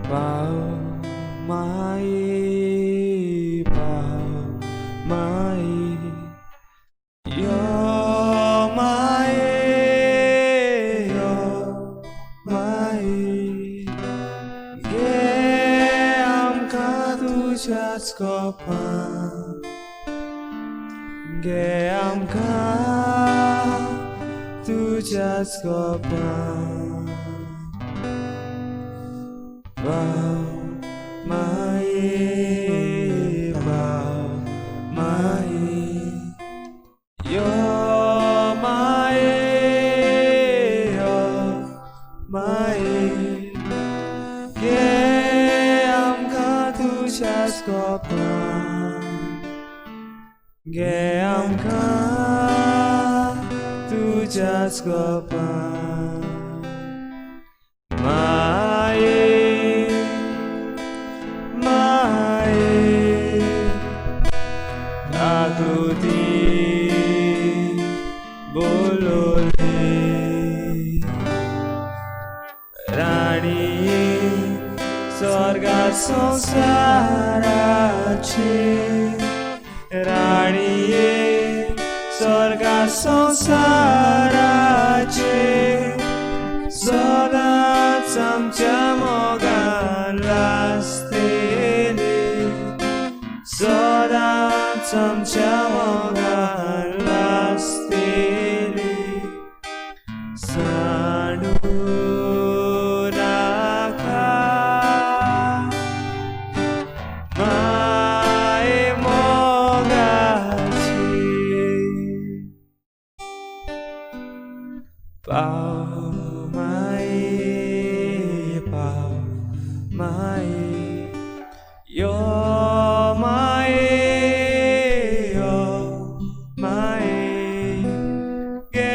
पाव माई, पाव माई, यो माये, यो माई, गे आमकां तुज्याच कोपान, गे आमकां तुज्याच कोपान. पाव माई, पाव माई, यो माये, यो माये, गे आमकां तुज्याच कोपान, गे आमकां तुज्याच कोपान. माये, माये, आकृती बोलोली, राणी स्वर्गा संसाराची, राणी स्वर्गा संसाराची, सदांच आमच्या मोगान लासतली, सदांच आमच्या मोगान लासतली. सांडू नाका माये मोगाची. पाव माई, पाव माई, यो माये, यो माये, गे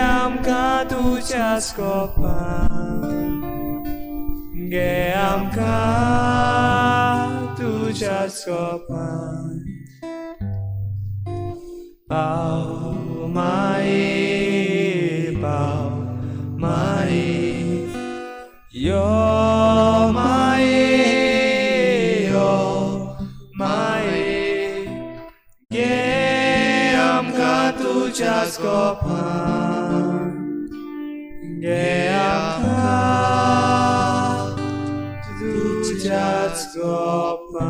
आमकां तुज्याच कोपान, गे आमकां तुज्याच कोपान. पाव माई, पाव माई, यो माये, यो माये, गे आमकां तुज्याच कोपान, गे आमकां तुज्याच कोपान.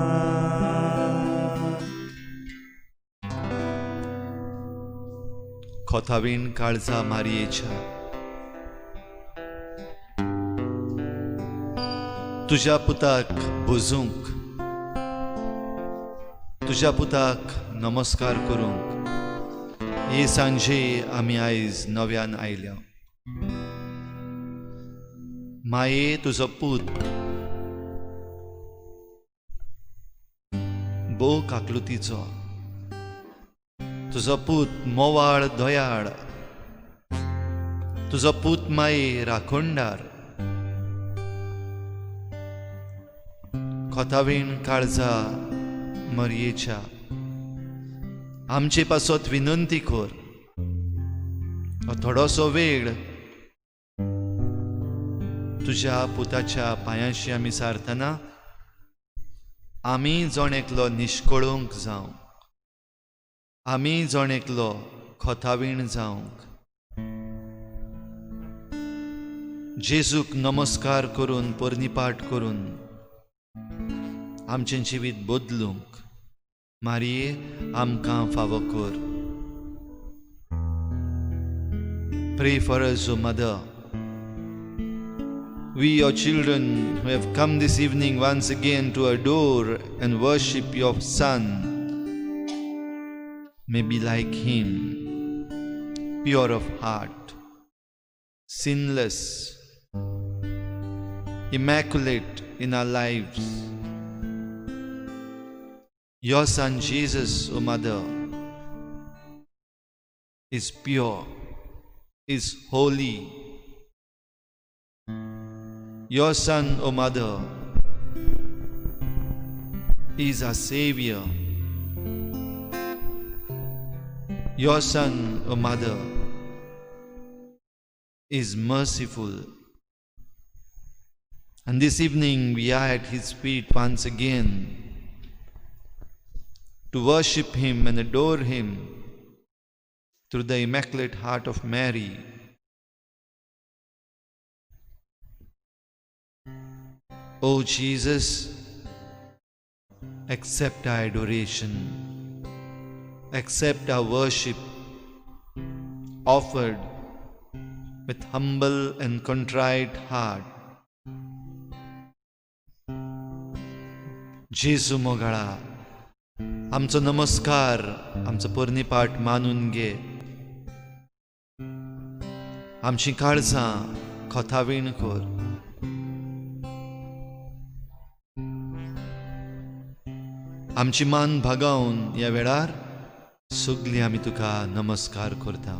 खोतावीण काळजा मारयेच्या, तुज्या पुताक भुजूंक, तुज्या पुताक नमस्कार करूंक ही सांजे आमी आयज नव्यान आयल्या. माये, तुजो पूत भोव काकलुतीचो, तुजो पूत मोवाळ दयाळ, तुजो पूत माये राखणदार. खोतावीण काळजा मरयेच्या, आमचे पासत विनंती कर. हो थोडोसो वेळ तुज्या पुताच्या पांयाशी आमी सारतना आमी जण एकलो निश्कळूंक जावं, आमी जण एकलो खोतावीण जावंक, जेजूक नमस्कार करून पर्निपाट करून आमचें जिवीत बदलूंक मारये आमकां फावो कर. Pray for us, O Mother. We, your children, who have come this evening once again to adore and worship your Son, may be like him, pure of heart, sinless, immaculate in our lives. Your Son Jesus, O Mother, is pure, is holy. Your Son, O Mother, is our Savior. Your Son, O Mother, is merciful. And this evening we are at His feet once again to worship Him and adore Him through the Immaculate Heart of Mary. O Jesus, accept our adoration, accept our worship offered with humble and contrite heart. जेजू मोगाळा, आमचो नमस्कार, आमचो पोरणीपाठ मानून घे. आमची काळजां खोतावीण कर. आमची मान भागावन ह्या वेळार सगळीं आमी तुका नमस्कार करता.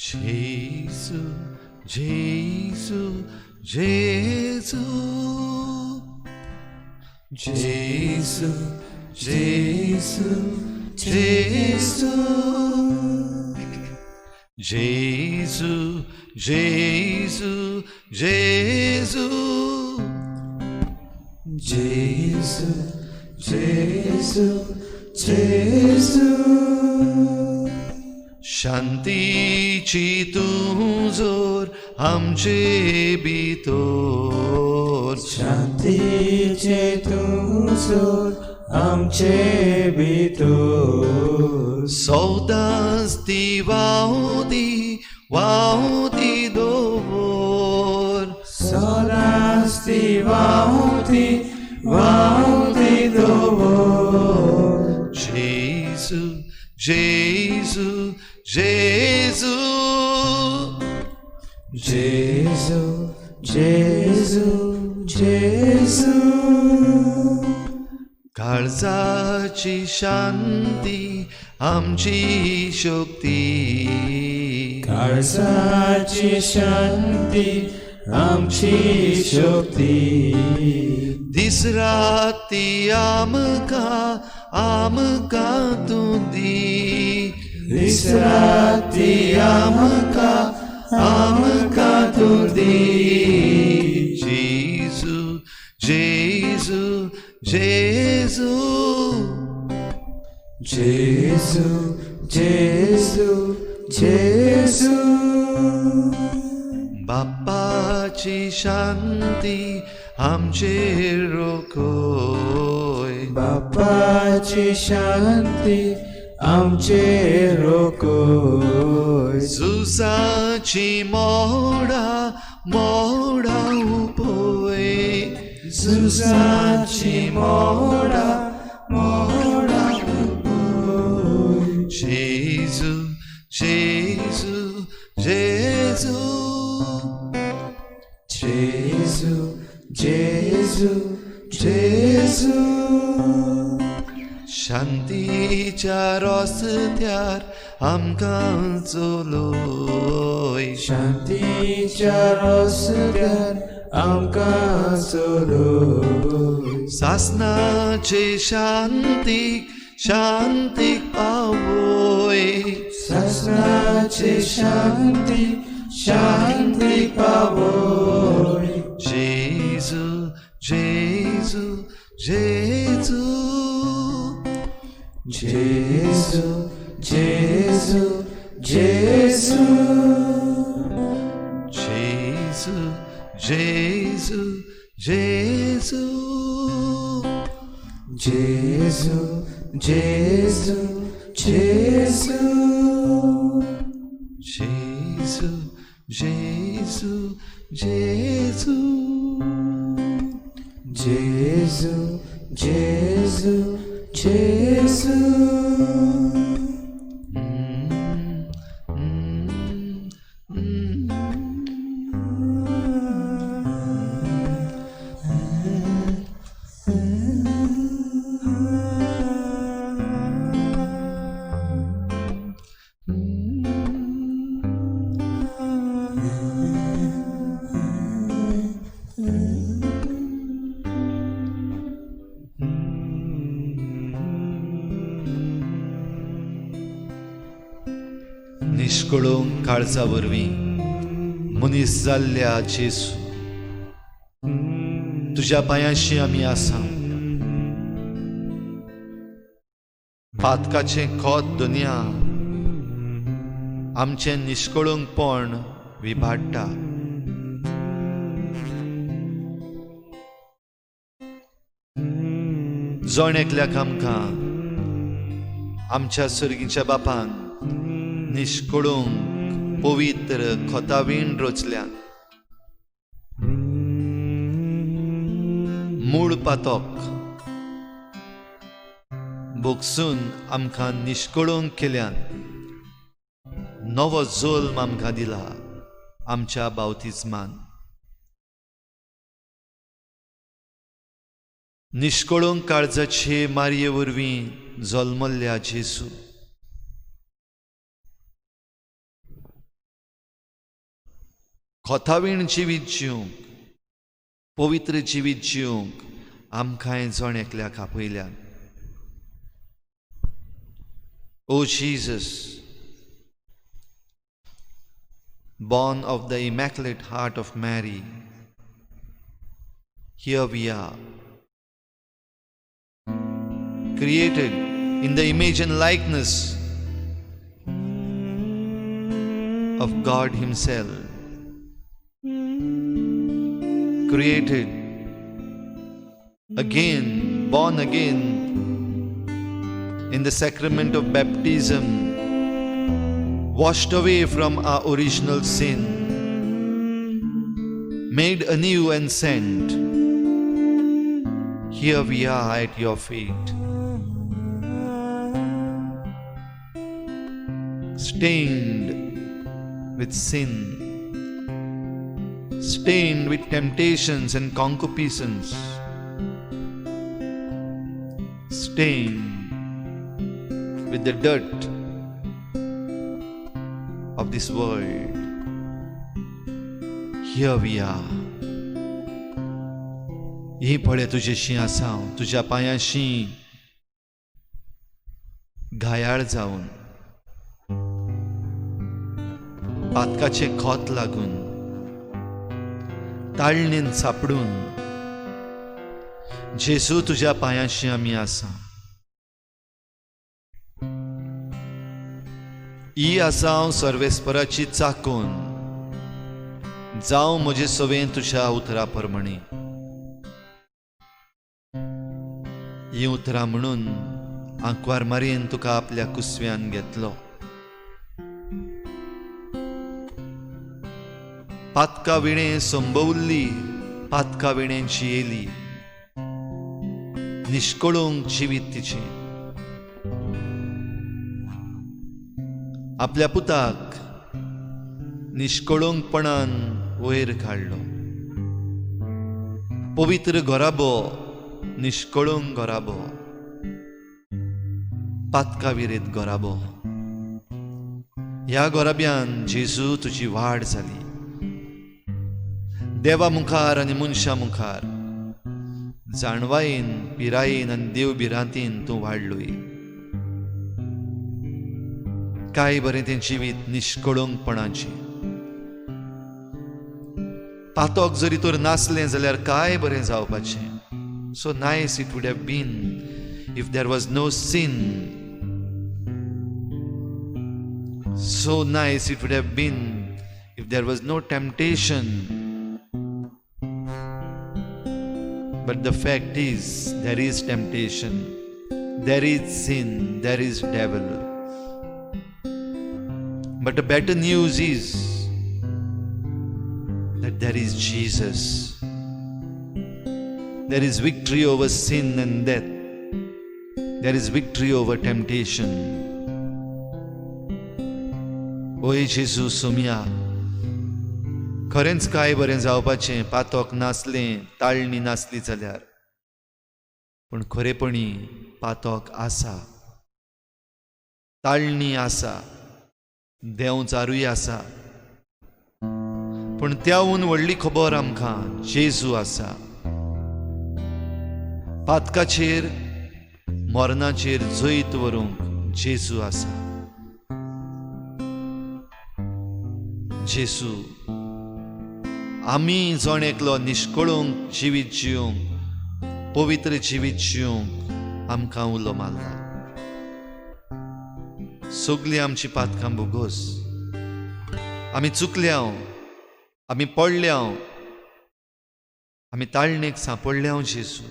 Gesù, Gesù, Gesù, Gesù, Gesù, Gesù, Gesù, Gesù, Gesù, Gesù, Gesù, Gesù. शांतीची तूं जोर आमचे भितर, शांतीचे तूं जोर आमचे भितर, सौदांच ती वावदी वावदी दवर, सदांच ती वावदी वावदी दवर. जेजू जेजू जेजू, जेजू जेजू जेजू. काळजाची शांती आमची शक्ती, काळजाची शांती आमची शक्ती, दीस राती आमकां आमकां तूं दी, दीस राती आमकां आमकां तूं दी. जेजू जेजू जेजू, जेजू जेजू जेजू. बाप्पाची शांती आमचेर रोखय, बाप्पाची शांती आमचेर रोखय, झुजाची मोडा मोडा उपय, झुजाची मोडा मोडा उपय. जेजू जेजू जेजू, जेजू जेजू जेजू. शांतीच्या रस्त्यार आमकां चलोय, शांतीच्या रस्त्यार आमकां चलोय, सासनाचे शांतीक शांतीक पावय, सासनाचे शांती शांती पावय. जेजू जेजू जेजू, जेजू जेजू जेजू, जेजू जेजू जेजू, जेजू जेजू जेजू, जेजू जेजू जेजू, जेजू जेजू जेजू. निश्कळूंक काळजा वरवीं मनीस जाल्ल्या जेजू, तुज्या पांयांशी आमी आसा. पातकाचें खोत दुनिया आमचें निश्कळूंकपण विभाडटा. जण एकल्याक आमकां आमच्या सर्गीच्या बापान निश्कळूंक पवित्र खोतावीण रचल्यान. मूळ पातक बोगसून आमकां निश्कळूंक केल्यान नवो जल्म आमकां दिला आमच्या बावतिज्मान. निश्कळूंक काळजाचे मारये वरवीं जल्मल्ल्या जेजू, खोतावीण जिवीत जिवंक, पवित्र जिवीत जिवंक आमकांय जण एकल्याक आपयल्यान. O Jesus, born of the Immaculate Heart of Mary, here we are, created in the image and likeness of God Himself, created again, born again in the sacrament of baptism, washed away from our original sin, made anew and sent. Here we are at your feet, stained with sin, stained with temptations and concupiscence, stained with the dirt of this world. Here we are. ही पळय तुजेशी आसा हांव, तुज्या पांयांशी घायाळ जावन, पातकाचें खोत लागून, ताळणेन सापडून, जेजू तुज्या पांयांशी आमी आसा. ही आसा हांव सर्वेस्पराची चाकून, जावं म्हजे सवें तुज्या उतरा प्रमाणे. ही उतरां म्हणून आंकवार मारयेन तुका आपल्या कुसव्यान घेतलो. पातका विणें संभवल्ली, पातका विणें जियेली, निश्कळूंक जिवीत तिचें. आपल्या पुताक निश्कळूंकपणान वयर काडलो. पवित्र घराबो, निश्कळूंक घराबो, पातका विरेत घराबो. ह्या घराब्यान जेजू तुजी वाड जाली. देवा मुखार आनी मनशा मुखार जाणवायेन, पिरायेन आनी देव भिरांतीन तूं वाडलोय. काय बरें तें जिवीत निश्कळूंकपणाचें. पातक जरी तर नासलें जाल्यार काय बरें जावपाचें. So nice it would have been if there was no sin. So nice it would have been if there was no temptation. But the fact is, there is temptation, there is sin, there is devil. But the better news is that there is Jesus. There is victory over sin and death. There is victory over temptation. ओय जेजू सोमया, खरेंच काय बरें जावपाचें पातक नासलें, ताळणी नासली जाल्यार. पूण खरेपणी पातक आसा, ताळणी आसा, देंवचारूय आसा. पूण त्याहून व्हडली खबर आमकां जेजू आसा. पातकाचेर, मरणाचेर जैत व्हरूंक जेजू आसा. जेजू, आमी जण एकलो निश्कळूंक जिवीत जिवंक, पवित्र जिवीत जिवंक आमकां उलो मारला. सगळीं आमची पातकां बोगोस. आमी चुकल्या, आमी पडल्या, आमी ताळणेक सांपडल्या जेजू.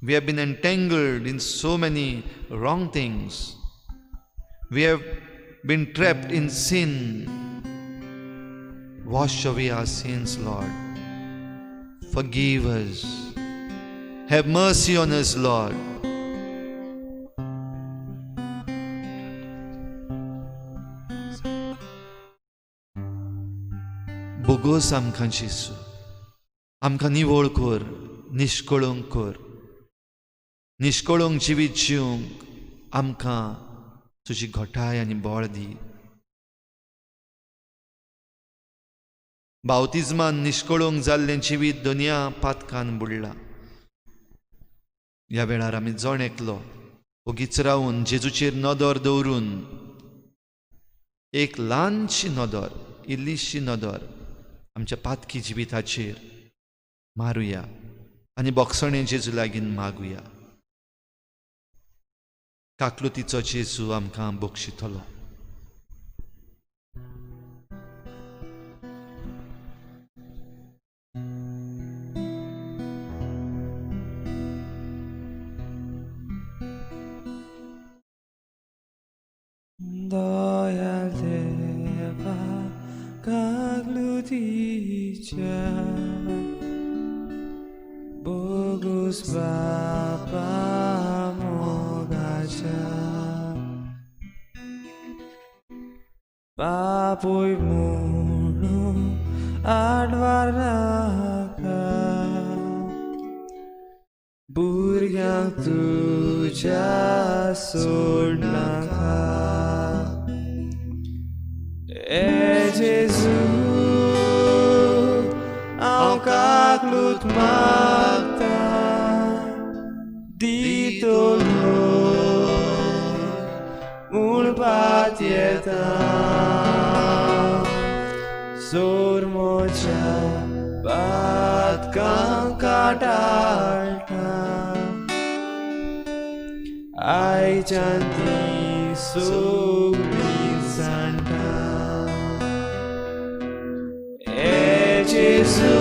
We have been entangled in so many wrong things. We have been trapped in sin. Wash away our sins, Lord. Forgive us. Have mercy on us, Lord. बोगोस आमकां जेजू, आमकां निवळ कर, निश्कळंक कर. निश्कळंक जिवीत जिवंक आमकां तुजी घटाय आनी बळ दी. बावतिज्मान निश्कळंक जाल्लें जिवीत दोनया पातकान बुडलां. ह्या वेळार आमी जण एकलो ओगीच रावून जेजूचेर नदर दवरून, एक ल्हानशी नदर, इल्लीशी नदर आमच्या पातकी जिविताचेर मारुया आनी बोगसणें जेजू लागीं मागुया. काकलुतीचो जेजू आमकां बक्षितलो. दयाल देवा काकलुतीच्या बोगूस बापा मोगाच्या, बापूय म्हणून आडवार नाका, भुरग्यांक तुज्या सोडनाका. ए जेजू, हांव काकलूत मागता, दितलो म्हूण पातयेता. सोर म्हज्या पातकांक काटाळटा, आयच्यान ती सगळीं जाणटा. ए जेजू,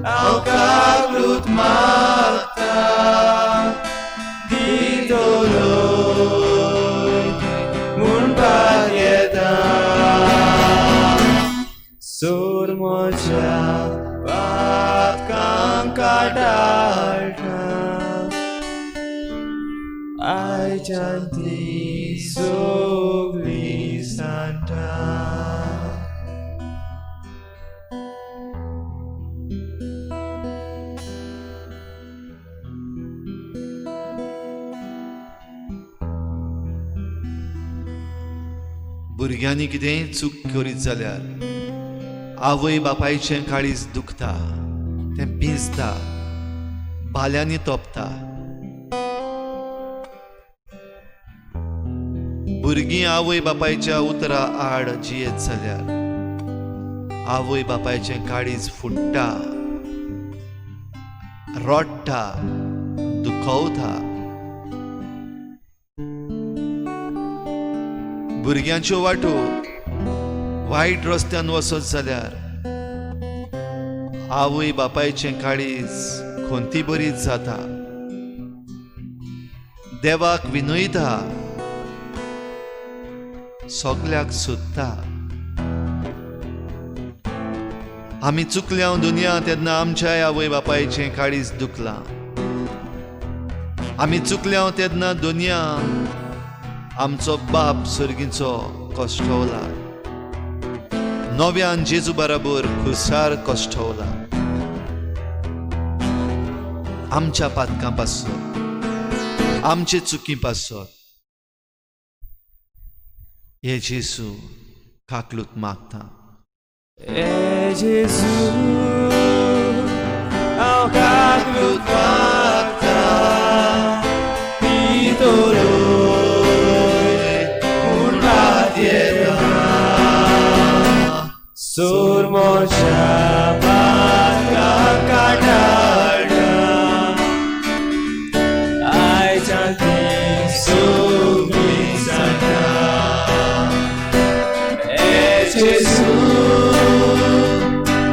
हांव काकलूत मागता, दितलो म्हूण पातयेता. सोर म्हज्या पातकांक काटाळटा, आयच्यान ती सगळीं जाणटा. भुरग्यांनी कितेंय चूक करीत जाल्यार आवय बापायचें काळीज दुखता, तें पिंजता, भाल्यांनी तोपता. भुरगीं आवय बापायच्या उतरा आड जियेत जाल्यार आवय बापायचें काळीज फुट्टा, रडटा, दुखवता. भुरग्यांच्यो वाटो वायट रस्त्यान वचत जाल्यार आवय बापायचें काळीज खंती बरीच जाता. देवाक विनयता, सगल्याक सोदता. आमी चुकल्या दुनिया तेन्ना आमच्या आवय बापायचें काळीज दुखलां. आमी चुकल्या तेन्ना दुनिया आमचो बाप सर्गीचो कश्टवला, नव्यान जेजू बराबर खुशार कश्टवला. आमच्या पातकां पासत, आमचे चुकी पासत हे जेजू काकलूत मागता. ए जेजू, हांव काकलूत मागता, दितलो म्हूण पातयेता. सुरमोच्या पातकां काटाळटा आयच्यान ती सगळी जाणटा ए जेजू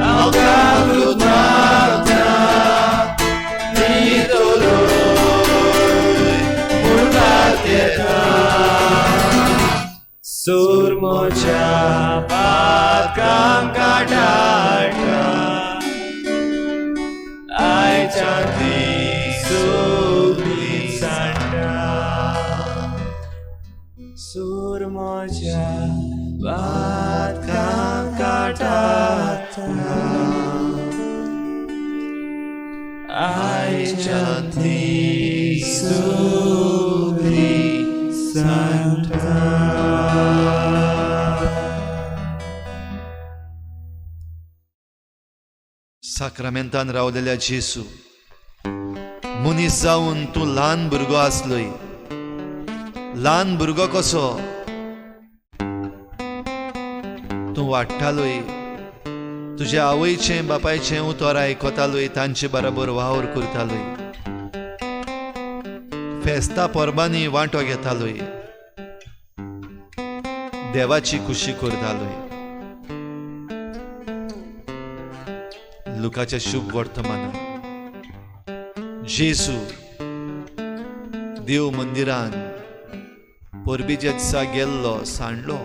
हांव काकूत मागता दितलो म्हूण येता सुरमोच्या पातकां काटाळटा आयच्यान ती सगळी जाणटा सुरमोच्या पातकां काटाळटा आयच्यान ती सगळी जाणटा. साक्रामेंतान रावलेल्या जेसू, मनीस जावन तूं ल्हान भुरगो आसलोय. ल्हान भुरगो कसो तूं वाडटालोय, तुज्या आवयचें बापायचें उतर आयकतालोय, तांचे बराबर वावर करतालोय, फेस्ता परबांनी वांटो घेतालोय, देवाची खुशी करतालोय. लुकाच्या शुभ वर्तमानात जेजू देव मंदिरान परबेच्या दिसा गेल्लो, सांडलो.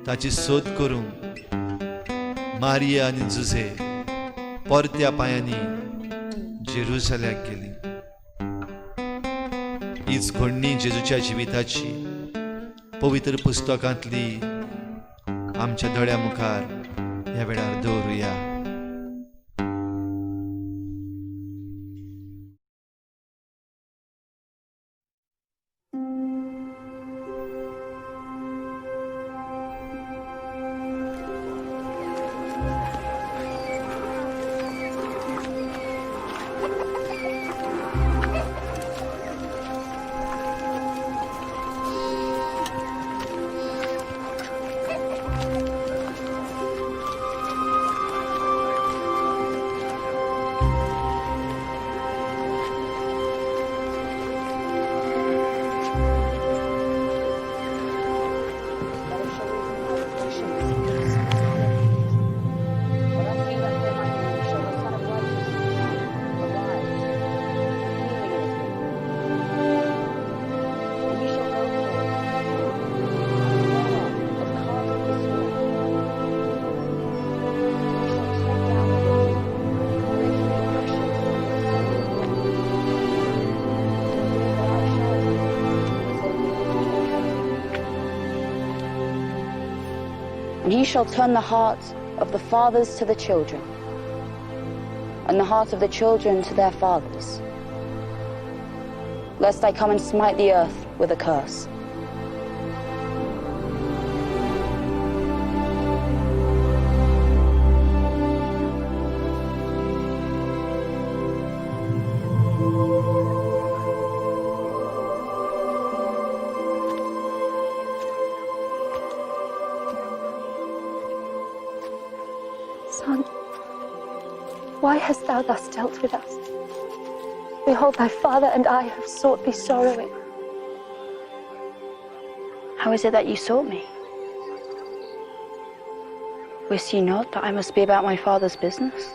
ताची सोद करूंक मारिया आनी जुझे परत्या पांयांनी जेरुजल्याक गेली. हीच घडणी जेजूच्या जिविताची पवित्र पुस्तकांतली आमच्या दोळ्या मुखार ह्या वेळार दवरुया. But unto you that fear my name shall the Sun of Righteousness arise with healing in his wings. And ye shall go forth and roar as calves of the stall. And ye shall tread down the wicked, break the ashes of the sons of men. Thou shalt said the Lord Almighty. And ye shall turn the hearts of the fathers to the children, and the heart of the children to their fathers, lest I come and smite the earth with a curse. Son, why hast thou thus dealt with us? Behold, thy father and I have sought thee sorrowing. How is it that you sought me? Wist ye not that I must be about my father's business?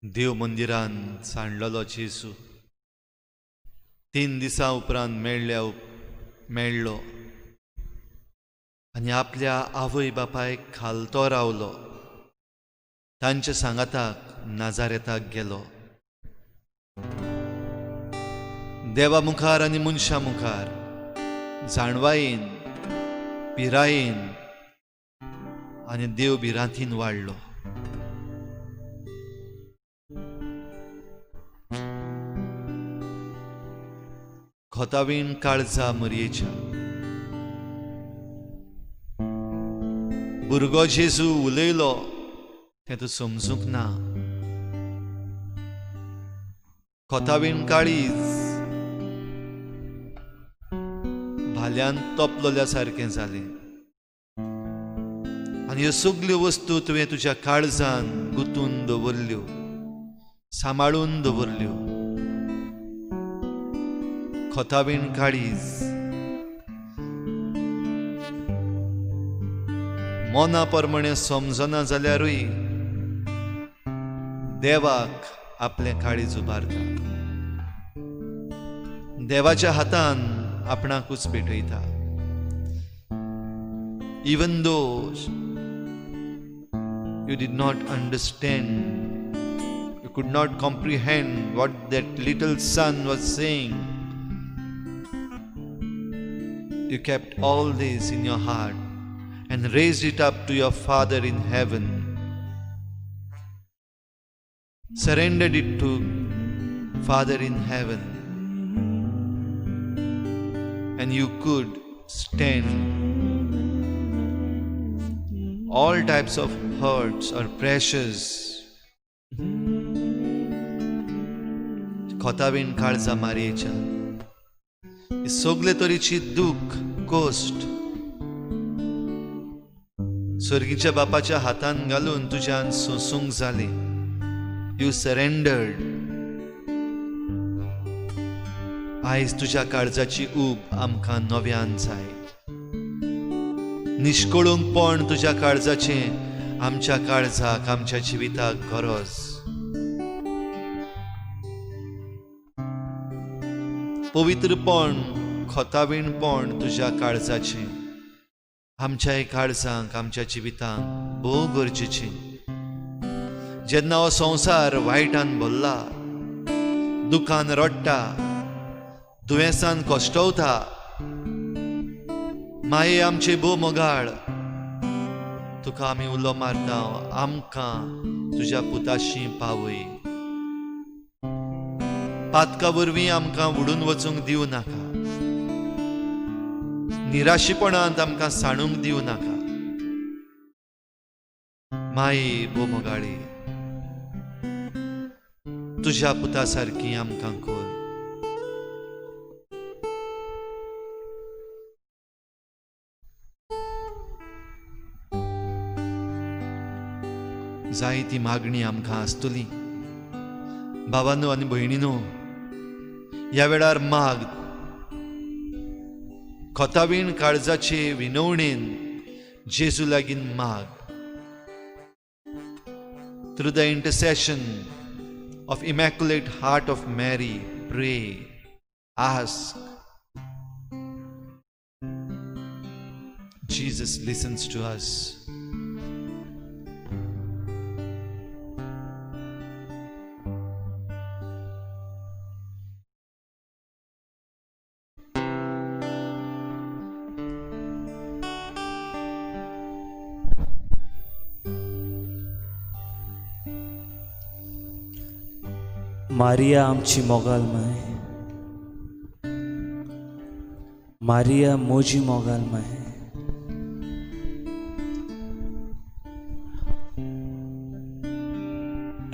देव मंदिरान सांडलेलो जेजू 3 दिसां उपरांत मेळ्ळो आनी आपल्या आवय बापायक खालतो रावलो. तांच्या सांगाताक नाजारेताक गेलो. देवा मुखार आनी मनशां मुखार जाणवायेन, पिरायेन आनी देव भिरांतीन वाडलो. खोतावीण काळजा मरयेच्या भुरगो जेजू उलयलो तें तूं समजूंक ना. खोतावीण काळीज भाल्यान तोपलोल्या सारकें जालें आनी ह्यो सगल्यो वस्तू तुवें तुज्या काळजान गुंतून दवरल्यो, सांबाळून दवरल्यो. खोतावीण काळीज मना प्रमाणें समजना जाल्यारूय देवाक आपलें काळीज उबारता, देवाच्या हातान आपणाकूच भेटयता. Even though you did not understand, you could not comprehend what that little son was saying, you kept all this in your heart and raised it up to your Father in heaven. Surrendered it to Father in heaven. And you could stand all types of hurts or pressures. खोतावीण काळजा मारयेच्या सगले तरेची दूख, cost स्वर्गीच्या बापाच्या हातान घालून तुज्यान सोंसूंक जालें. You surrendered. आयज तुज्या काळजाची ऊब आमकां नव्यान जाय. निश्कळूंकपण तुज्या काळजाचें आमच्या काळजाक, आमच्या जिविताक गरज. पवित्रपण, खोतावीणपण तुज्या काळजाचें आमच्याय काळजांक, आमच्या जिवितांक भोव गरजेचें. जेन्ना हो संवसार वायटान भरला, दुखान रडटा, दुयेंसान कश्टवता, माये आमचे भोव मोगाळ, तुका आमी उलो मारता, आमकां तुज्या पुताशी पावय. पातका वरवीं आमकां उडून वचूंक दिवं नाका, निराशीपणांत आमकां सांडूंक दिवं नाका. माये भोव मोगाळी, तुज्या पुता सारकी आमकां कर. जायती मागणी आमकां आसतली. भावानो आनी भयणीनो, ह्या वेळार माग खोतावीण काळजाचे विनवणेन जेजू लागीं माग. Through the intercession of Immaculate Heart of Mary, pray, ask. Jesus listens to us. Maria आमची मोगाल माय, मारिया मोजी मोगाल माय,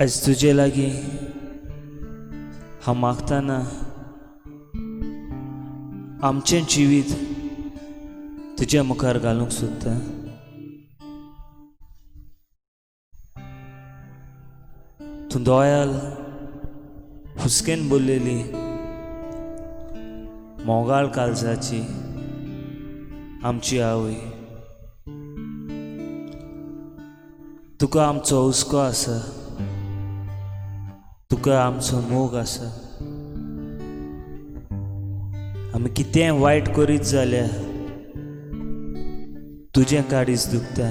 आयज तुजे लागीं हांव मागतना आमचें जिवीत तुज्या मुखार घालूंक सोदता. तूं दोयाल हुस्केन बोल्लेली मोगाळ काळजाची आमची आवय, तुका आमचो हुस्को आसा, तुका आमचो मोग आसा. आमी कितेंय वायट करीत जाल्यार तुजें काळीज दुखता,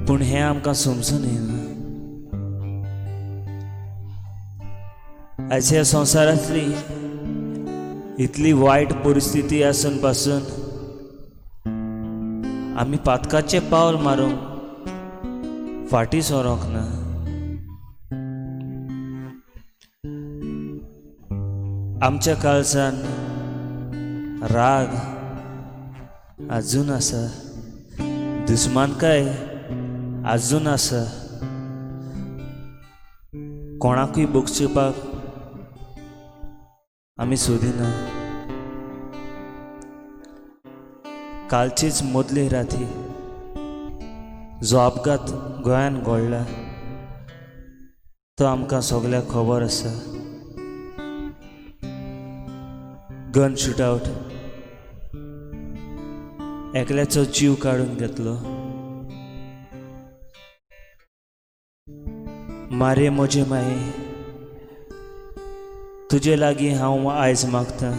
पूण हें आमकां समजून येना. आयज ह्या संवसारांतली इतली वायट परिस्थिती आसून पासून आमी पातकाचें पावल मारूंक फाटीं सरोंक ना. आमच्या काळजान राग आजून आसा, दुस्मानकाय आजून आसा, कोणाकूय बक्षुपाक आमी सोदिना. कालचीच मदली राती जो अपघात गोंयान घडला तो आमकां सगळ्यांक खबर आसा. गन शूटआवट, एकल्याचो जीव काडून घेतलो. मारे म्हजे माये, तुजे लागीं हांव आयज मागतां,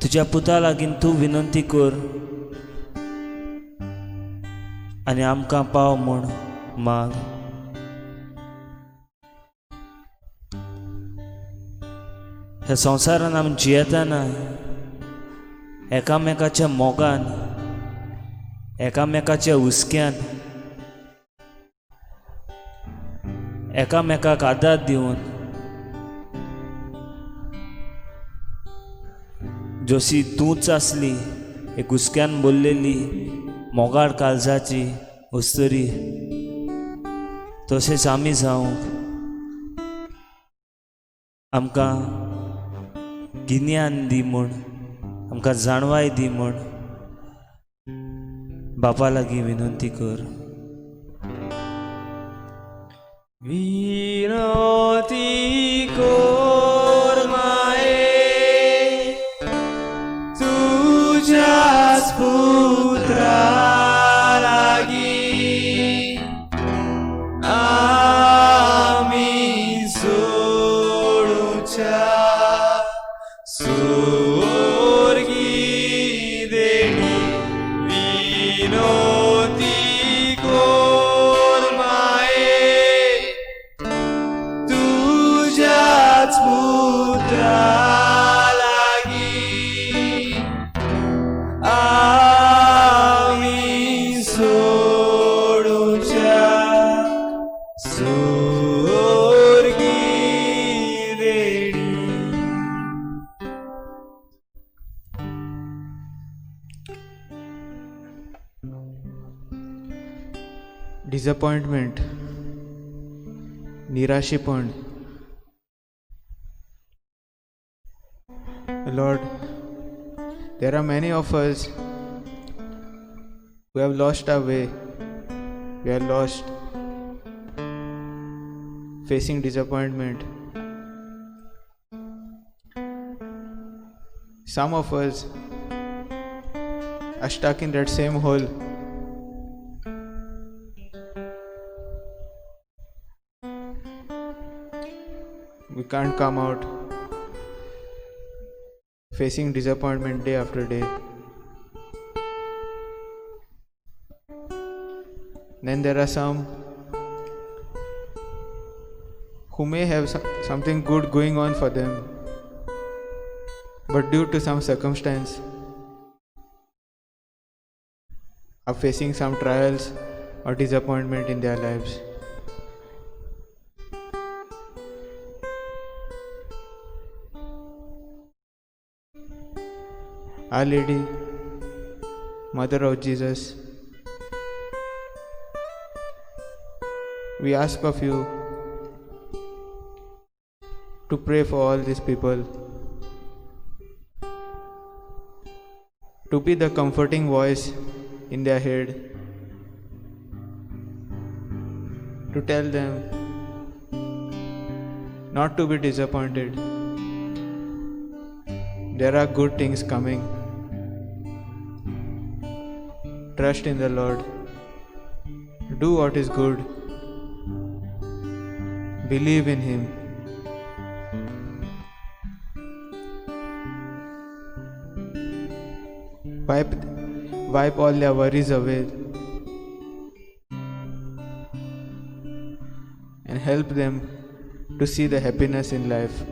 तुज्या पुता लागीं तूं विनंती कर आनी आमकां पाव म्हूण माग. ह्या संवसारान आमी जियेतना एकामेकाच्या मोगान, एकामेकाच्या हुस्क्यान, एकामेकाक आदार दिवन जशी तूंच आसली एक हुस्क्यान बोल्लेली मोगाळ काळजाची अस्तुरी, तशेंच आमी जावंक आमकां गिन्यान दी म्हूण, आमकां जाणवाय दी म्हूण बापा लागीं विनंती कर. विनोती कोर माये तुझ्याच पुत्रा लागीं आमी सोडुच्या सोर्गी देणी. विनोती कोर माये तुझ्याच पुत्रा लागीं आमी सोडुच्या सोर्गी देणी. Disappointment, निराशेपण. Lord, there are many of us who have lost our way. We are lost, facing disappointment. Some of us are stuck in that same hole. We can't come out, facing disappointment day after day. Then there are some who may have something good going on for them, but due to some circumstance are facing some trials or disappointment in their lives. Our Lady, Mother of Jesus, we ask of you to pray for all these people, to be the comforting voice in their head, to tell them not to be disappointed. There are good things coming. Trust in the Lord. Do what is good. Believe in Him. Wipe all their worries away and help them to see the happiness in life.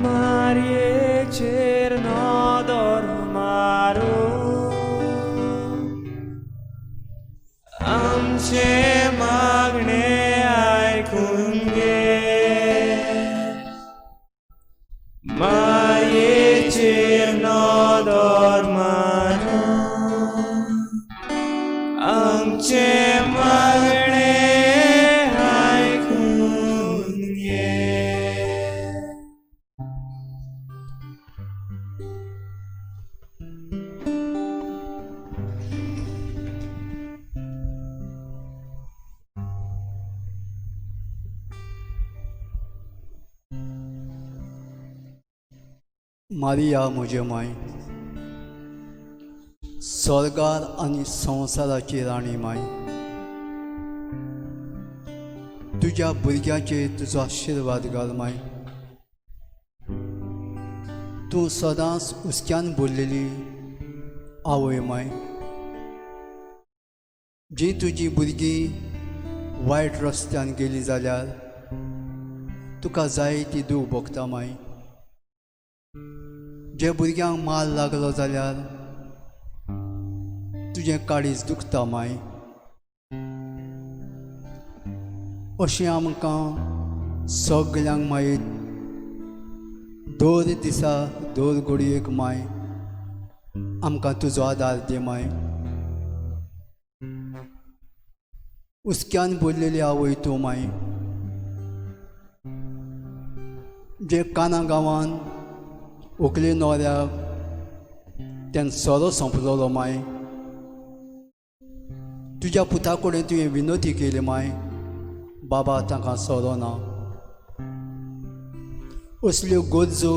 मारयेचेर नदर मारून आमचें मागणें आयकून घे. मारयेचेर नदर मारून आमचें मागणें आयकून घे. मारिया म्हजे माय, स्वर्गार आनी संवसाराची राणी माय, तुज्या भुरग्यांचेर तुजो आशिर्वाद घाल माय. तूं सदांच हुसक्यान भरलेली आवय माय. जी तुजी भुरगीं वायट रस्त्यान गेली जाल्यार तुका जाय ती दूख भोगता माय. जे भुरग्यांक माल लागलो जाल्यार तुजें काळीज दुखता माय. अशें आमकां सगल्यांक माय दर दिसा दर घडयेक माय आमकां तुजो आदार दी माय. हुसक्यान भरलेली आवय तूं माय. जे काना गांवान व्हंकले न्हवऱ्याक तेन्ना सोरो सोंपलेलो माय, तुज्या पुता कडेन तुवें विनवती केली माय, बाबा तांकां सोरो ना. असल्यो गरजो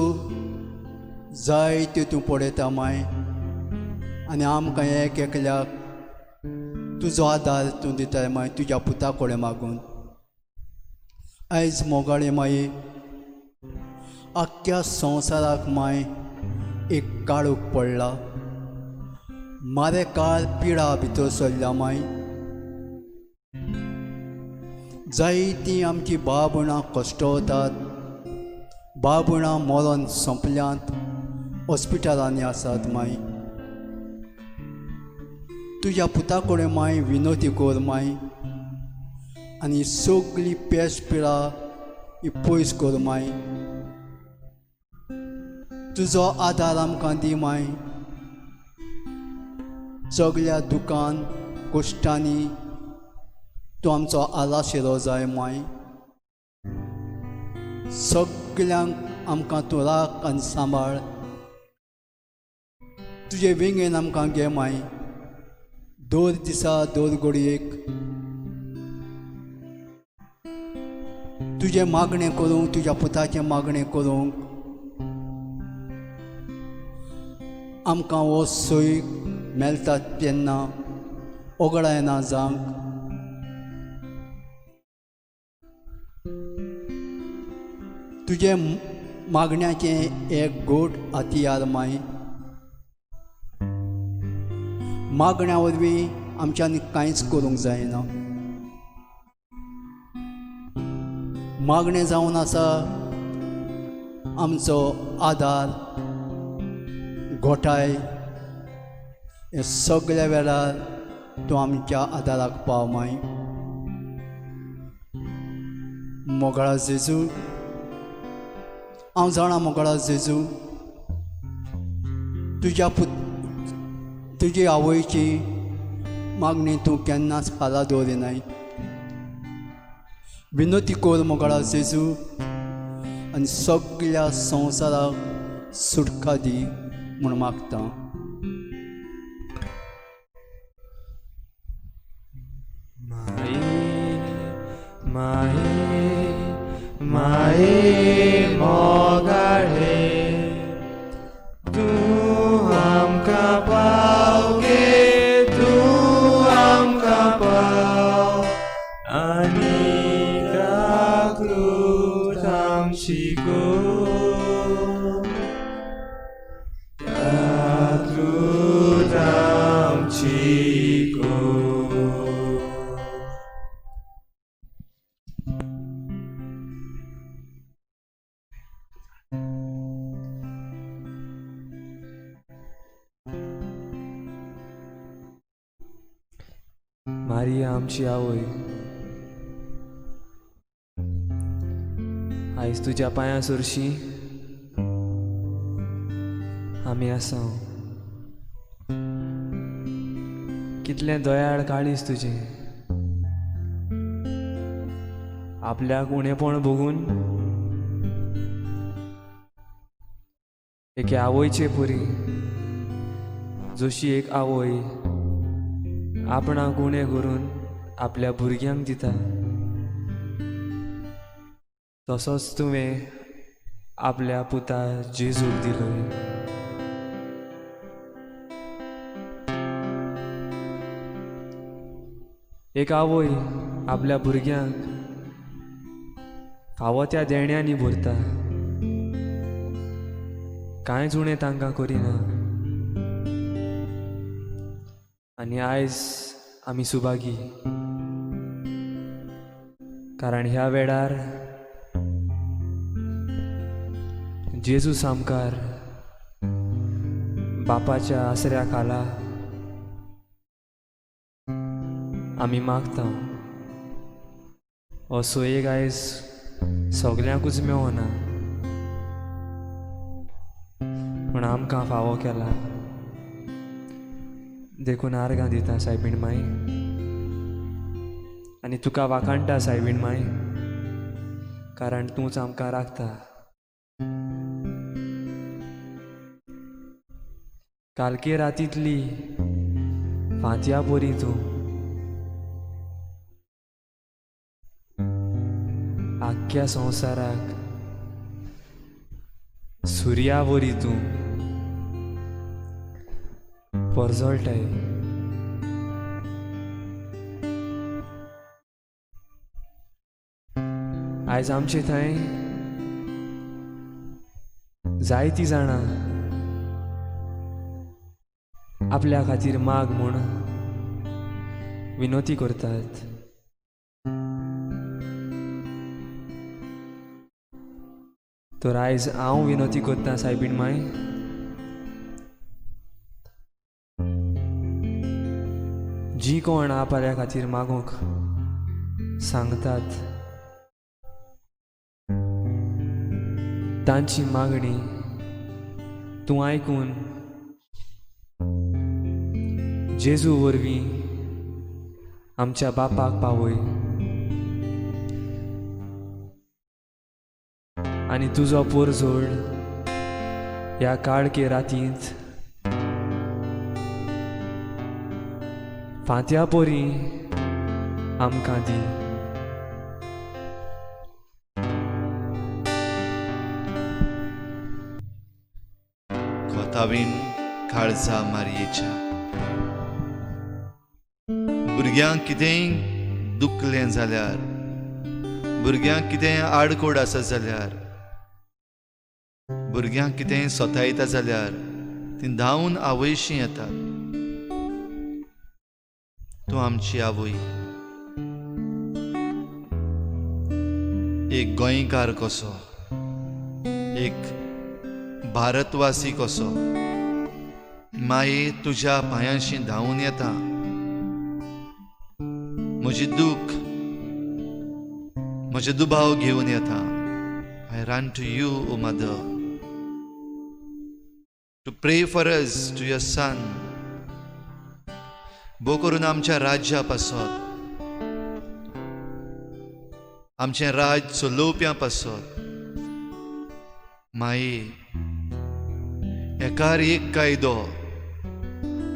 जायत्यो तूं पळयता माय आनी आमकां एक एकल्याक तुजो आदार तूं दिताय माय तुज्या पुता कडेन मागून. आयज मोगाळे माये आख्ख्या संवसाराक माय एक काळोख पडला, मारे काळ पिडा भितर सरल्या माय. जायतीं आमची भाव भयणां कश्टवतात, भाव भयणां मरण सोंपल्यांत, हॉस्पिटलांनी आसात माय. तुज्या पुता कडेन माय विनवती कर माय आनी सगली पेश पिडा ही पयस कर माय. तुजो आदार आमकां दी माय. सगल्या दुकान कश्टांनी तूं आमचो आलाशिरो जाय माय. सगल्यांक आमकां तूं राख आनी सांबाळ, तुजे वेंगेन आमकां घे माय. दर दिसा दर घडयेक तुजें मागणें करूंक, तुज्या पुताचें मागणें करूंक आमकां हो सोय मेळटा तेन्ना ओगडायना जावंक. तुजें मागण्याचें एक गोड हतियार माय. मागण्या वरवीं आमच्यान कांयच करूंक जायना. मागणें जावन आसा आमचो आदार गोठाय. हे सगल्या वेळार तूं आमच्या आदाराक पाव माय. मोगाळा जेजू, हांव जाणा मोगाळा जेजू, तुज्या तुजी आवयची मागणी तूं केन्नाच खाला दवरिनाय. विनवती कर मोगाळा जेजू आनी सगल्या संवसाराक सुटका दी म्हूण मागता. माये माये माये मोगाळे तूं आमकां पाव गे, तूं आमकां पाव आनी काकूट आमची कर, काकूट आमची मारिया आमची आवय, आयज तुज्या पांयां सरशी आमी आसा. कितलें दयाळ काळीज तुजें, आपल्याक उणेपण भोगून एके आवयचे पुरी, जशी एक आवय आपणाक उणें करून आपल्या भुरग्यांक दिता, तसोच तुवें आपल्या पुता जेजूक दिलो. एक आवय आपल्या भुरग्यांक फावो त्या देण्यांनी भरता, कांयच उणें तांकां करिना. आनी आयज आमी सुभागी, कारण ह्या वेळार जेजू सामकार बापाच्या आसऱ्या खाला आमी मागता. हो सोयेक आयज सगल्यांकूच मेवना, पूण आमकां फावो केला, देखून आर्गां दिता सायबीण माई, आनी तुका वाखाणटा सायबीण माई, कारण तूंच आमकां राखता. कालके रातींतली फांतया परी तूं, आख्ख्या संवसाराक सुर्या वरी तूं परजळटाय. आयज आमचे थंय जायतीं जाणां आपल्या खातीर माग म्हूण विनवती करतात. तर आयज हांव विनवती करतां सायबीण माय, जी कोण आपल्या खातीर मागूंक सांगतात तांची मागणी तूं आयकून जेजू वरवीं आमच्या बापाक पावय आनी तुजो पोरजोड ह्या काळके रातींत फांत्या परी आमकां दी. खोतावीन काळजा मारयेच्या भुरग्यांक कितेंय दुखलें जाल्यार, भुरग्यांक कितेंय आडकोड आसा जाल्यार, भुरग्यांक कितेंय सोतायता जाल्यार ती धांवून आवयशी येतात. तूं आमची आवय, एक गोंयकार कसो, एक भारतवासी कसो माये तुज्या पांयांशी धांवून येता. म्हजी दूख, म्हजे दुबाव घेवन येता. I run to you O mother to pray for us to your son. भो करून आमच्या राज्या पासत, आमचें राज चलोवप्यां पासत माये एकार एक कायदो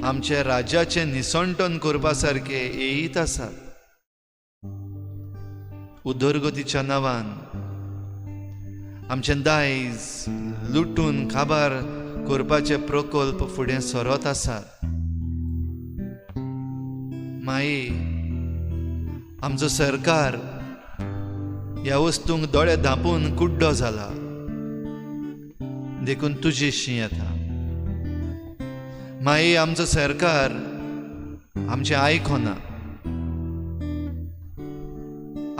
आमच्या राज्याचें निसंटन करपा सारके येयत आसात. उदरगतीच्या नांवान आमचें दायज लुटून काबार करपाचे प्रकल्प फुडें सरत आसात. माये आमचो सरकार ह्या वस्तूंक दोळे धांपून कुड्डो जाला, देखून तुजेशी येता. माये आमचो सरकार आमचें आयकना,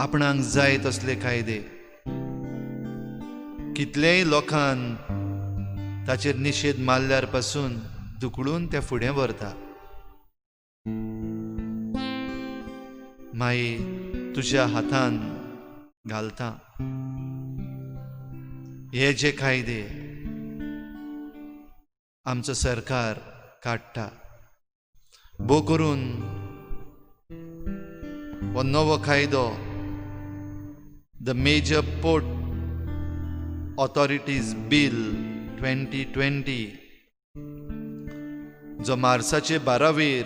आपणाक जाय तसले कायदे कितलेय लोकान ताचेर निशेध मारल्यार पासून धुकळून ते फुडें व्हरता. माई तुज्या हातान घालता. हे जे कायदे आमचो सरकार काडटा, भोव करून हो नवो कायदो the major port authorities bill 2020 जो मार्साचे 12वेर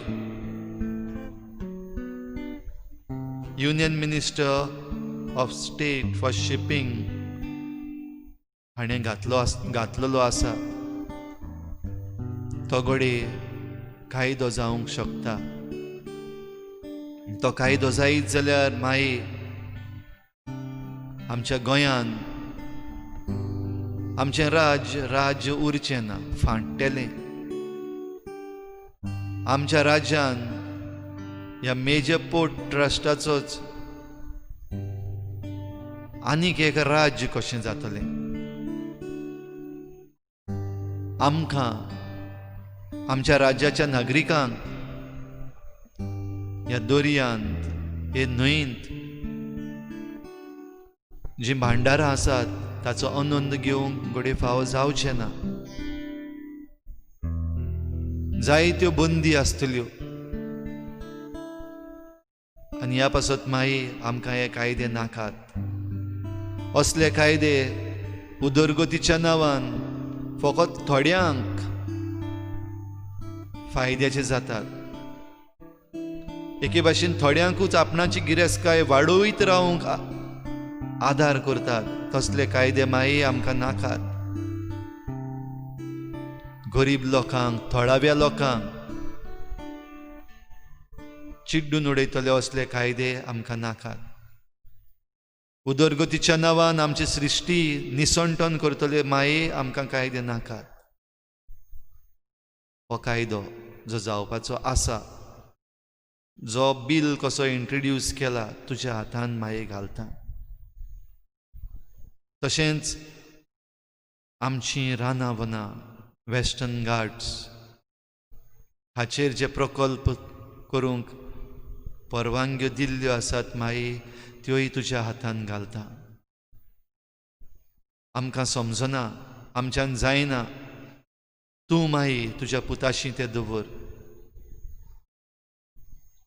union minister of state for shipping हाणें घातलेलो आसा, तो घडये कायदो जावंक शकता. तो कायदो जायत जाल्यार माई आमच्या गोंयान आमचें राज्य राज्य उरचें ना, फांट्टेलें. आमच्या राज्यान ह्या मेजर पोर्ट ट्रस्टाचोच आनीक एक राज्य कशें जातलें. आमकां आमच्या राज्याच्या नागरिकांक ह्या दर्यांत, हे न्हंयंत जीं भांडारां आसात ताचो आनंद घेवंक घडये फावो जावचें ना. जायत्यो बंदी आसतल्यो आनी ह्या पासत माई आमकां हे कायदे नाकात. असले कायदे उदरगतीच्या नांवान फकत थोड्यांक फायद्याचे जातात. एके भाशेन थोड्यांकूच आपणाची गिरेस्तकाय वाडयत रावंक आदार करतात. तसले कायदे माई आमकां नाकात. गरीब लोकांक, थळाव्या लोकांक चिड्डून उडयतले असले कायदे आमकां नाकात. उदरगतीच्या नांवान आमची सृश्टी निसणटन करतले माये आमकां कायदे नाकात. हो कायदो जो जावपाचो आसा, जो बील कसो इंट्रोड्यूस केला तुज्या हातान माये घालता. तशेंच आमची रानां वनां, वेस्टर्न घाट्स हाचेर जे प्रकल्प करूंक परवानग्यो दिल्ल्यो आसात माई, त्योय तुज्या हातान घालता. आमकां समजना, आमच्यान जायना, तूं माई तुज्या पुताशी तें दवर.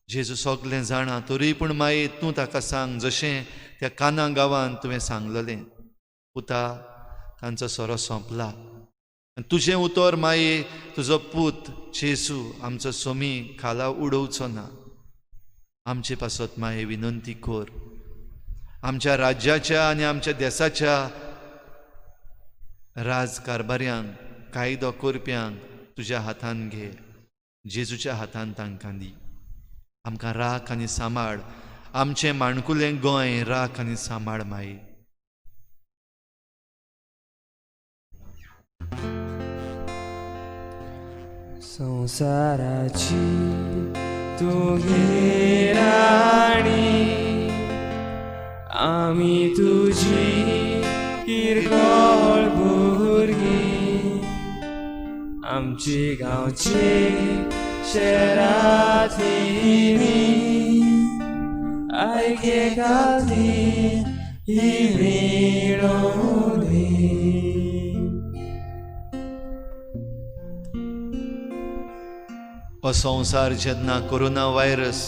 जेजू सगलें जाणा, तरी पूण माई तूं ताका सांग, जशें त्या काना गांवांत तुवें सांगलेलें, पुता तांचो सोरो सोंपला. तुजें उतर माये तुजो पूत जेजू आमचो सोमी खाला उडोवचो ना. आमचे पासत माये विनंती कर. आमच्या राज्याच्या आनी आमच्या देसाच्या राजकारभाऱ्यांक, कायदो करप्यांक तुज्या हातान घे, जेजूच्या हातान तांकां दी. आमकां राख आनी सांबाळ, आमचें माणकुलें गोंय राख आनी सांबाळ माये. संवसाराची तुगी राणी, आमी तुजी किरकोळ भुरगीं, आमची गांवची शेराथिनी आयके खातीर ही विणवणी. हो संवसार जेन्ना कोरोना व्हायरस,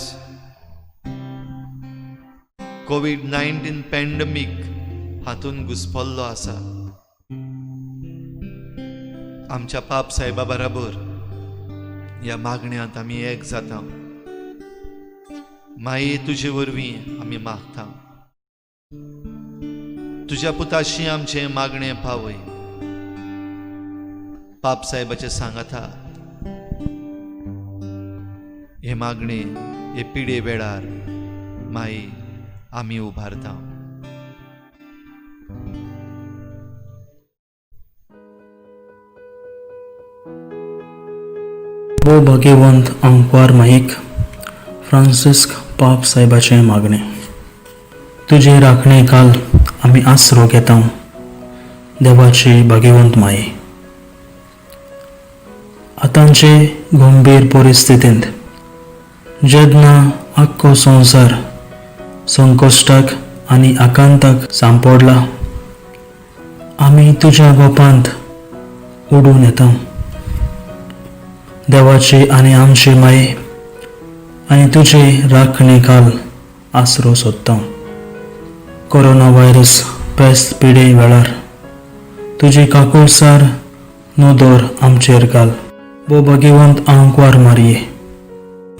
कोवीड-19 पॅन्डमीक हातून घुसपल्लो आसा, आमच्या पाप साहेबा बराबर ह्या मागण्यांत आमी एक जाता. माये तुजे वरवीं आमी मागता, तुज्या पुताशी आमचें मागणें पावय. पाप साहेबाचें सांगाता हे मागणे हे पिडे वेळार माई आमी उबारता. भोव भाग्यवंत आंकवार माईक फ्रांसिस्क पाप साहेबाचें मागणें. तुजे राखणे काल आमी आसरो घेता, देवाची भाग्यवंत माई. आतांचे गंभीर परिस्थितींत जेन्ना आख्खो संवसार संकश्टाक आनी आकांताक सांपडला, आमी तुज्या गोपांत उडून येता. देवाचे आनी आमचे माये आनी तुजे राखणे खाल आसरो सोदता. कोरोना व्हायरस पेस्त पिडे वेळार तुजी काकुळसार नदर आमचेर घाल. भो भगेवंत आंकवार मारये,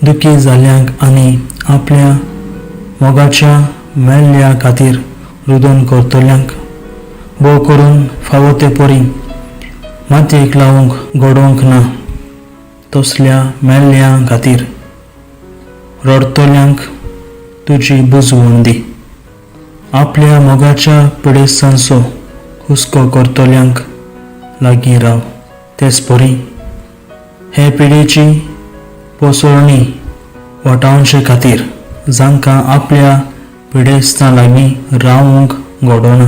दुखी जाल्यांक आनी आपल्या मोगाच्या मेल्ल्या खातीर रुदन करतल्यांक भोव करून फावो ते परी मातयेक लावंक घडोवंक ना तसल्या मेल्ल्या खातीर रडटल्यांक तुजी बुजवण दी. आपल्या मोगाच्या पिडेस्तांचो हुस्को करतल्यांक लागीं राव. तेच परी हे पिडेची पोसवणी वाटावचे खातीर जांकां आपल्या पिडेस्तां लागीं रावंक घडोना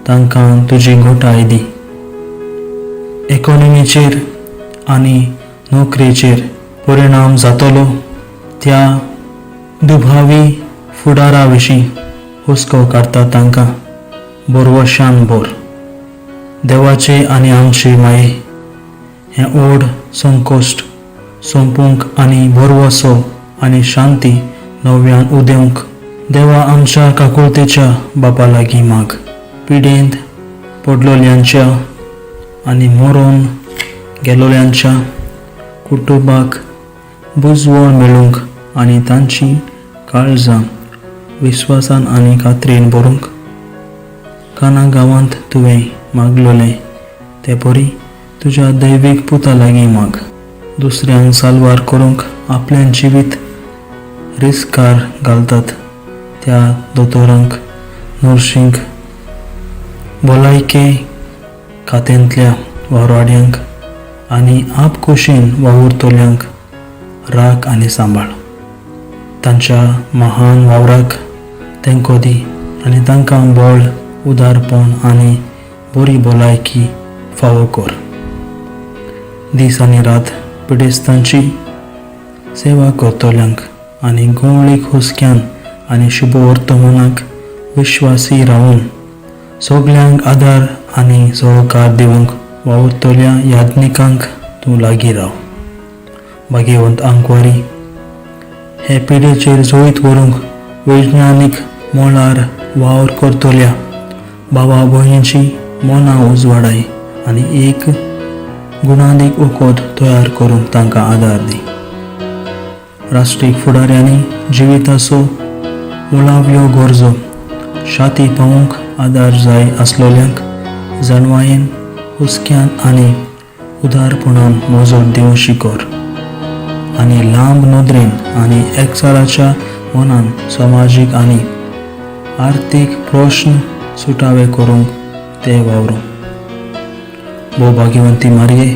तांकां तुजी घोटाय दी. इकॉनॉमीचेर आनी नोकरेचेर परिणाम जातलो त्या दुभावी फुडारा विशीं हुस्को काडटा तांकां बरवशान भर. देवाचे आनी आमचे माये हें ओड संकोश्ट सोंपूंक आनी भरवसो आनी शांती नव्यान उदेवंक देवा आमच्या काकुळतेच्या बापा लागीं माग. पिडेंत पडलोल्यांच्या आनी मरोन गेलोल्यांच्या कुटुंबाक बुजवण मेळूंक आनी तांची काळजां विस्वासान आनी खात्रेन भरूंक काना गांवांत तुवें मागलोलें ते परी तुज्या दैवीक पुता लागीं माग. दुसऱ्यांक साल्वार करूंक आपलें जिवीत रिस्कार घालतात त्या दोतोरांक, नर्शींक, भलायके खात्यांतल्या वावराड्यांक आनी आपखुशीन वावुरतल्यांक राख आनी सांबाळ. तांच्या महान वावराक तेंको दी आनी तांकां बळ, उदारपण आनी बरी भलायकी फावो कर. दीस आनी रात पिडेस्तांची सेवा करतल्यांक आनी घुंवळीक हुस्क्यान आनी शुभवर्तमानाक विश्वासी रावून सगल्यांक आदार आनी सहकार दिवंक वावुरतल्या याज्ञिकांक तूं लागीं राव. भाग्यवंत आंकवारी, हे पिडेचेर जैत व्हरूंक वैज्ञानीक मळार वावर करतल्या भावा भयणींची मनां उजवाडाय आनी एक गुणादीक वखद तयार करूंक तांकां आदार दी. राष्ट्रीक फुडाऱ्यांनी जिविताचो मुळाव्यो गरजो शाती पावोवंक आदार जाय आसलोल्यांक जाणवायेन, हुस्क्यान आनी उदारपणान मजत दिवशी कर आनी लांब नदरेन आनी एकचाराच्या मनान समाजीक आनी आर्थीक प्रश्न सुटावे करूंक ते वावरूं. भोव भाग्यवंती मारये,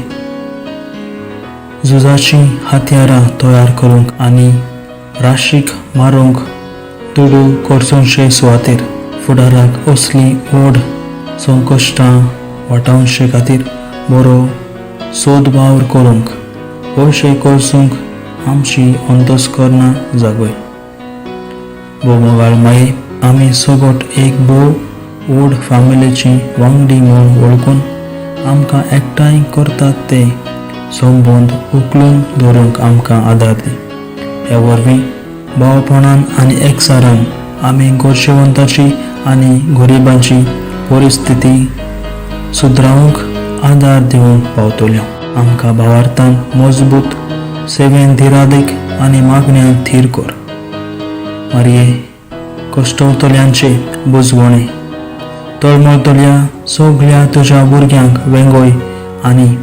झुजाचीं हत्यारां तयार करूंक आनी राशीक मारूंक दुडू खर्चोवचे सुवातेर फुडाराक असलीं व्हड संकश्टां वाटावचे खातीर बरो सोद वावर करूंक पयशे खर्चूंक आमची अंतस्करणां जागय. भोव मोगाळ माये, आमी सगट एक भोव व्हड फामिलीची वांगडी म्हूण वळखून आमकां एकठांय करतात ते संबंद उखलून धरूंक आमकां आदार दी. हे वरवीं भावपणान आनी एकचारान आमी गरजेवंताची आनी गरिबांची परिस्थिती सुदरावंक आदार दिवंक पावतल्यो. आमकां भावार्थान मजबूत, सेवेन धिरादीक आनी मागण्यान थीर कर. मारये, कश्टवतल्यांचे बुजवणे तळमळतल्या सगल्या तुज्या भुरग्यांक वेंगय आनी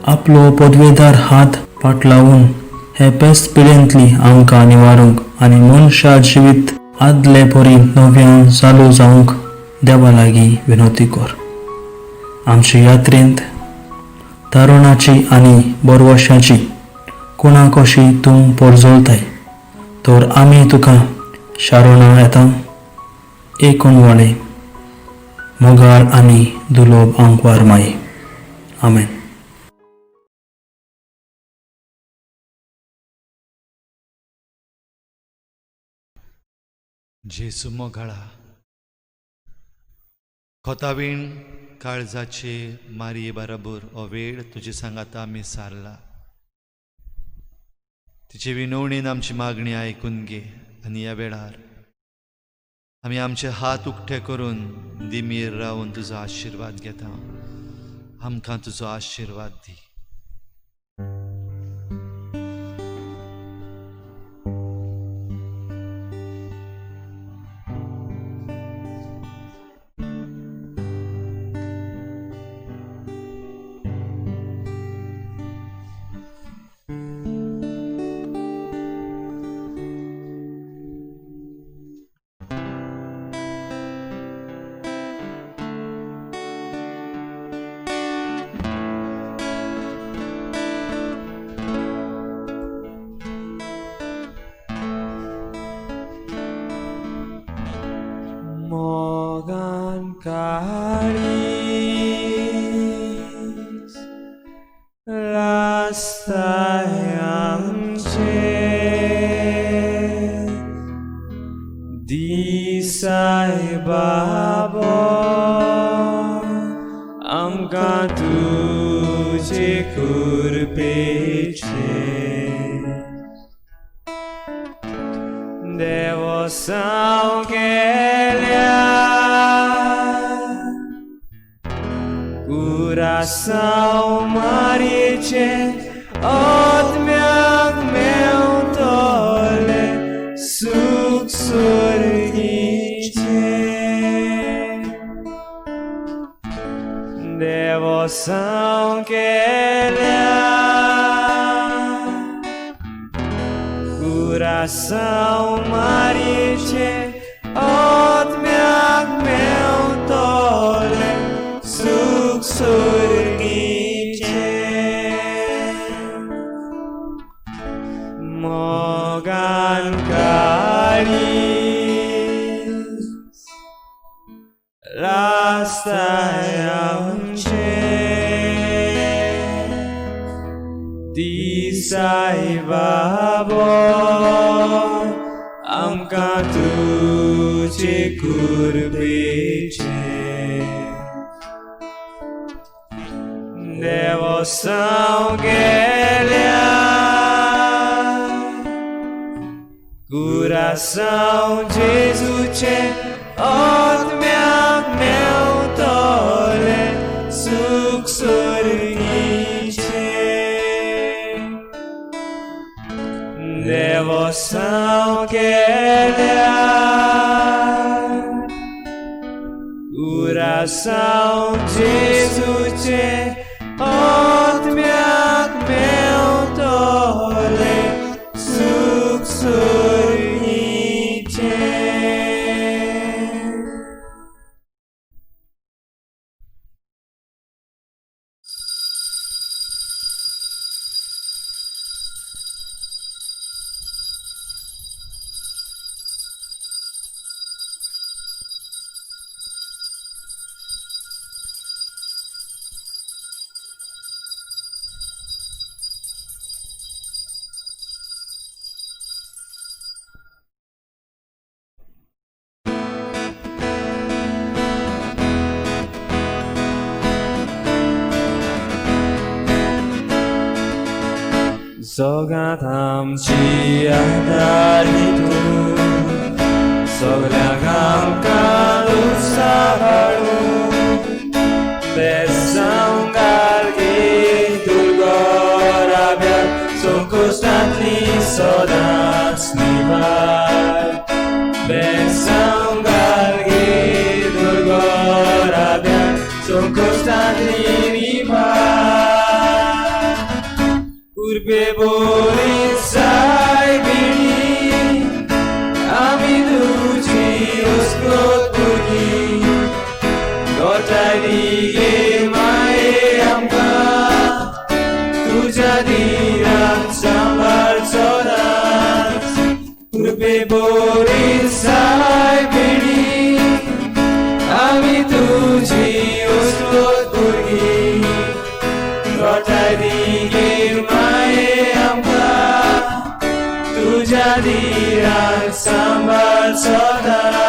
आपलो पदवेदार हात पाटलावन हे पेस्त पिडेंतली आमकां निवारूंक आनी मनशा जिवीत आदले परी नव्यान चालू जावंक देवा लागीं विनवती कर. आमचे यात्रेंत तारुणाची आनी बरवशाची कोणा कशी तूं परजळताय तर आमी तुका शारोणा येता. एकोणवाळे मोगाळ आनी दुलोब आंकवार माई, आमेन. जेजू मोगाळा, खोतावीण काळजाचे मारये बराबर हो वेळ तुजे सांगाता आमी सारला. तिचे विनवणेन आमची मागणी आयकून घे आनी ह्या वेळार आमी आमचे हात उक्ते करून दिमीर रावन तुजो आशिर्वाद घेता. आमकां तुजो आशिर्वाद दी. मोगान काळीज लासताय आमचे दिसाय बाबो आमकां तुजे कृपेचे देवसांव केल्या कुरासांव मारयेचे आत्म्याक मेवतले सूख स्वर्गीचे देवसांव केल्या कुरासांव मारयेचे आत्म्याक मेवतले सूख स्वर्गीचे मोगान काळीज लासताय आमचे दिसाय बाबो आमकां तुजे कृपेचे देवसांव केल्या कुरासांव जेजूचे आत्म्याक मेवतले सूख स्वर्गीचे देवसांव केल्या कुरासांव जेजूचे आत्म्याक मेवतले सूख स्वर्गीचे. जगांत आमची आदारी तूं सगल्यांक आमकां उत्साह हाडूं बेसांव घाल गे दुर्गराब्याक संकश्टांतली सदांच निभाय बेसांव घाल गे दुर्गराब्याक संकश्टांतली निभाय कुरपे बोरी सायबिणी आमी तुजी उस्कोत भुरगीं गोठाय दी गे माये आमकां तुज्या दिरान सांबाळ सदांच कुरपे बोरी सायबिणी आमी तुजी उस्कोत भुरगीं गोठाय दी गे माये आमकां तुज्या धिराक सांबाळ सदां.